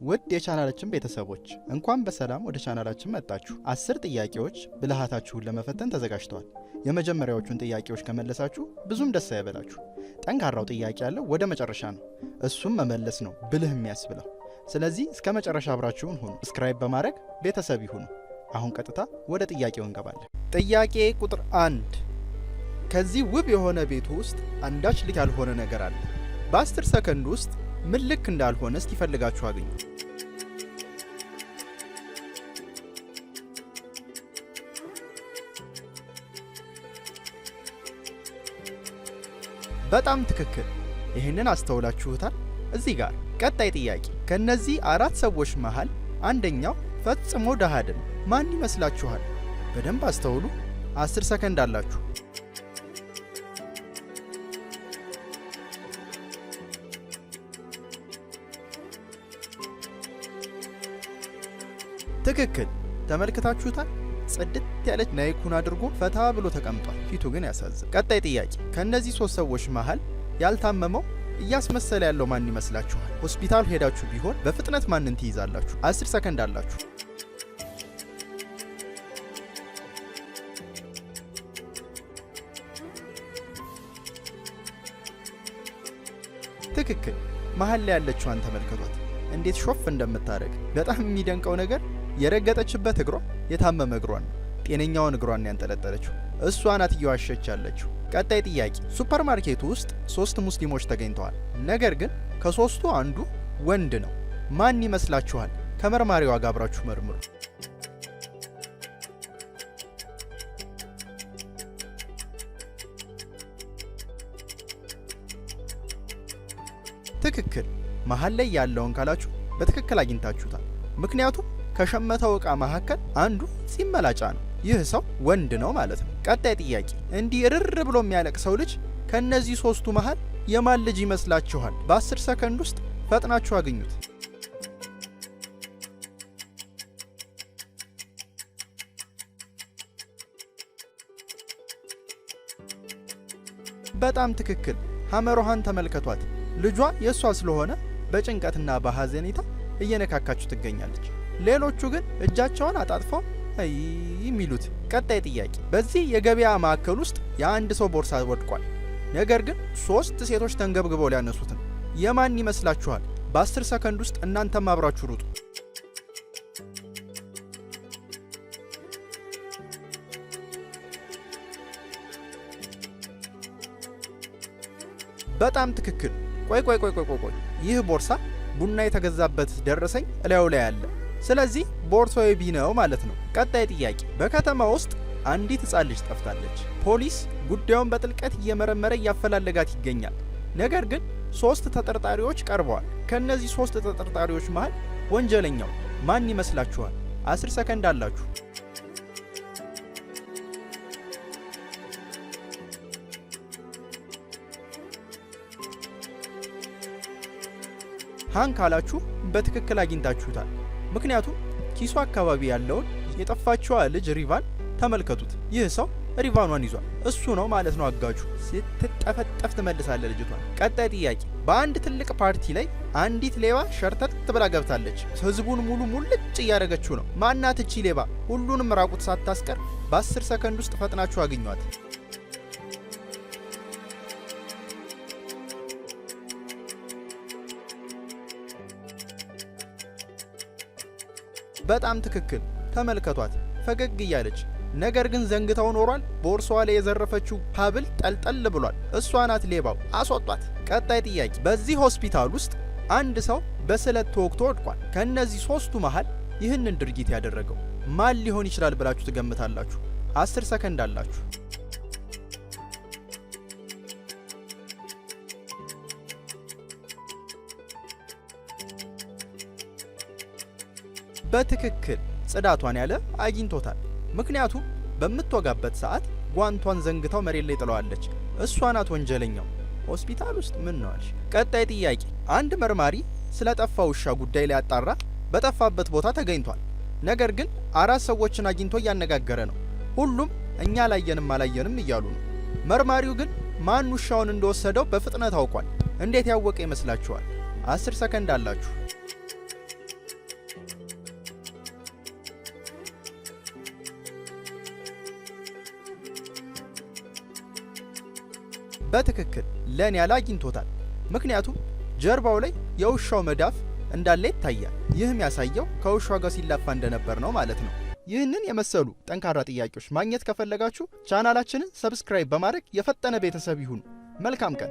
ውድ የቻናላችን ቤተሰቦች፣ እንኳን በሰላም ወደ ቻናላችን መጣችሁ። 10 ጥያቄዎች ብልሃታችሁን ለመፈተን ተዘጋጅተዋል። የመጀመሪያዎቹን ጥያቄዎች ከመለሳችሁ ብዙም ደስ አይበላችሁ። ጠንካራው ጥያቄ ያለው ወደ መጨረሻ ነው። እሱም መመለስ ነው ብልህ የሚያስብለው። ስለዚህ እስከ መጨረሻ አብራችሁን ሁኑ። Subscribe በማድረግ ቤተሰብ ይሁኑ። አሁን ቀጥታ ወደ ጥያቄው እንገባለን። ጥያቄ ቁጥር 1። ከዚህ ውብ የሆነ ቤት ውስጥ አንዳች ልክ ያልሆነ ነገር አለ። በ10 ሰከንድ ውስጥ ምን ልክ እንዳልሆነ እስኪ ፈልጋችሁ አግኙ። በጣም ትክክል። ይህንን አስተውላችሁታል? እዚህ ጋር ቀጣይ ጥያቄ። ከነዚህ አራት ሰዎች መሃል አንደኛው ፈጽሞ ድሃ አይደለም። ማን ይመስላችኋል? በደንብ አስተውሉ። 10 ሰከንድ አላችሁ። ትክክል። ተመልክታችሁታል? ጽድት ያለች ናይኩን አድርጎ ፈታ ብሎ ተቀምጧል። ፊቱ ግን ያሳዝን። ቀጣይ ጥያቄ። ከእነዚህ ሶስት ሰዎች መሃል ያልታመመው እያስመሰለ ያለው ማን ይመስላችኋል? ሆስፒታል ሄዳችሁ ቢሆን በፍጥነት ማንን ትይዛላችሁ? 10 ሰከንድ አላችሁ። ትክክል። መሀል ላይ ያለችዋን ተመልከቷት፣ እንዴት ሾፍ እንደምታደርግ። በጣም የሚደንቀው ነገር የረገጠችበት እግሯ የታመመ እግሯን ነው። ጤነኛውን እግሯን ያንጠለጠለችው እሷ ናት እየዋሸች ያለችው። ቀጣይ ጥያቄ። ሱፐር ማርኬቱ ውስጥ ሶስት ሙስሊሞች ተገኝተዋል። ነገር ግን ከሶስቱ አንዱ ወንድ ነው። ማን ይመስላችኋል? ከመርማሪዋ ጋር አብራችሁ መርምሩ። ትክክል። መሀል ላይ ያለውን ካላችሁ በትክክል አግኝታችሁታል። ምክንያቱም ከሸመተው ዕቃ መካከል አንዱ ጺም መላጫ ነው። ይህ ሰው ወንድ ነው ማለት ነው። ቀጣይ ጥያቄ። እንዲህ እርር ብሎ የሚያለቅሰው ልጅ ከእነዚህ ሶስቱ መሃል የማን ልጅ ይመስላችኋል? በ10 ሰከንድ ውስጥ ፈጥናችሁ አግኙት። በጣም ትክክል። ሐመሮሃን ተመልከቷት። ልጇ የእሷ ስለሆነ በጭንቀትና በሐዘኔታ እየነካካችሁ ትገኛለች። ሌሎቹ ግን እጃቸውን አጣጥፈው አይ የሚሉት። ቀጣይ ጥያቄ። በዚህ የገበያ ማዕከል ውስጥ የአንድ ሰው ቦርሳ ወድቋል። ነገር ግን ሶስት ሴቶች ተንገብግበው ሊያነሱት ነው። የማን ይመስላችኋል? በ10 ሰከንድ ውስጥ እናንተም አብራችሁ ሩጡ። በጣም ትክክል። ቆይ ቆይ ቆይ ቆይ ቆይ፣ ይህ ቦርሳ ቡና የተገዛበት ደረሰኝ እላዩ ላይ አለ። ስለዚህ ቦርሳው የቢ ነው ማለት ነው። ቀጣይ ጥያቄ። በከተማ ውስጥ አንዲት ሕፃን ልጅ ጠፍታለች። ፖሊስ ጉዳዩን በጥልቀት እየመረመረ እያፈላለጋት ይገኛል። ነገር ግን ሶስት ተጠርጣሪዎች ቀርበዋል። ከእነዚህ ሶስት ተጠርጣሪዎች መሃል ወንጀለኛው ማን ይመስላችኋል? 10 ሰከንድ አላችሁ። ሃን ካላችሁ በትክክል አግኝታችሁታል። ምክንያቱም ኪሱ አካባቢ ያለውን የጠፋችዋ ልጅ ሪቫን ተመልከቱት። ይህ ሰው ሪቫኗን ይዟል። እሱ ነው ማለት ነው አጋቹ። ስትጠፈጠፍ ትመልሳለች ልጅቷን። ቀጣይ ጥያቄ። በአንድ ትልቅ ፓርቲ ላይ አንዲት ሌባ ሸርተት ብላ ገብታለች። ህዝቡን ሙሉ ሙልጭ እያደረገችው ነው። ማናት እቺ ሌባ? ሁሉንም ራቁት ሳታስቀር በ10 ሰከንድ ውስጥ ፈጥናችሁ አግኟት። በጣም ትክክል። ተመልከቷት ፈገግ እያለች፣ ነገር ግን ዘንግታው ኖሯል። ቦርሳዋ ላይ የዘረፈችው ሀብል ጠልጠል ብሏል። እሷ ናት ሌባው፣ አስወጧት። ቀጣይ ጥያቄ። በዚህ ሆስፒታል ውስጥ አንድ ሰው በስለት ተወግቶ ወድቋል። ከእነዚህ ሶስቱ መሃል ይህንን ድርጊት ያደረገው ማን ሊሆን ይችላል ብላችሁ ትገምታላችሁ? 10 ሰከንድ አላችሁ። በትክክል ጽዳቷን ያለ አግኝቶታል። ምክንያቱም በምትወጋበት ሰዓት ጓንቷን ዘንግታው መሬት ላይ ጥለዋለች። እሷ ናት ወንጀለኛው። ሆስፒታል ውስጥ ምን ነው አልሽ? ቀጣይ ጥያቄ። አንድ መርማሪ ስለ ጠፋ ውሻ ጉዳይ ሊያጣራ በጠፋበት ቦታ ተገኝቷል። ነገር ግን አራት ሰዎችን አግኝቶ እያነጋገረ ነው። ሁሉም እኛ አላየንም አላየንም እያሉ ነው። መርማሪው ግን ማን ውሻውን እንደወሰደው በፍጥነት አውቋል። እንዴት ያወቀ ይመስላችኋል? 10 ሰከንድ አላችሁ። በትክክል ለኒያላ አግኝቶታል። ምክንያቱም ጀርባው ላይ የውሻው መዳፍ እንዳለ ይታያል። ይህም ያሳየው ከውሻው ጋር ሲላፋ እንደነበር ነው ማለት ነው። ይህንን የመሰሉ ጠንካራ ጥያቄዎች ማግኘት ከፈለጋችሁ ቻናላችንን subscribe በማድረግ የፈጠነ ቤተሰብ ይሁኑ። መልካም ቀን።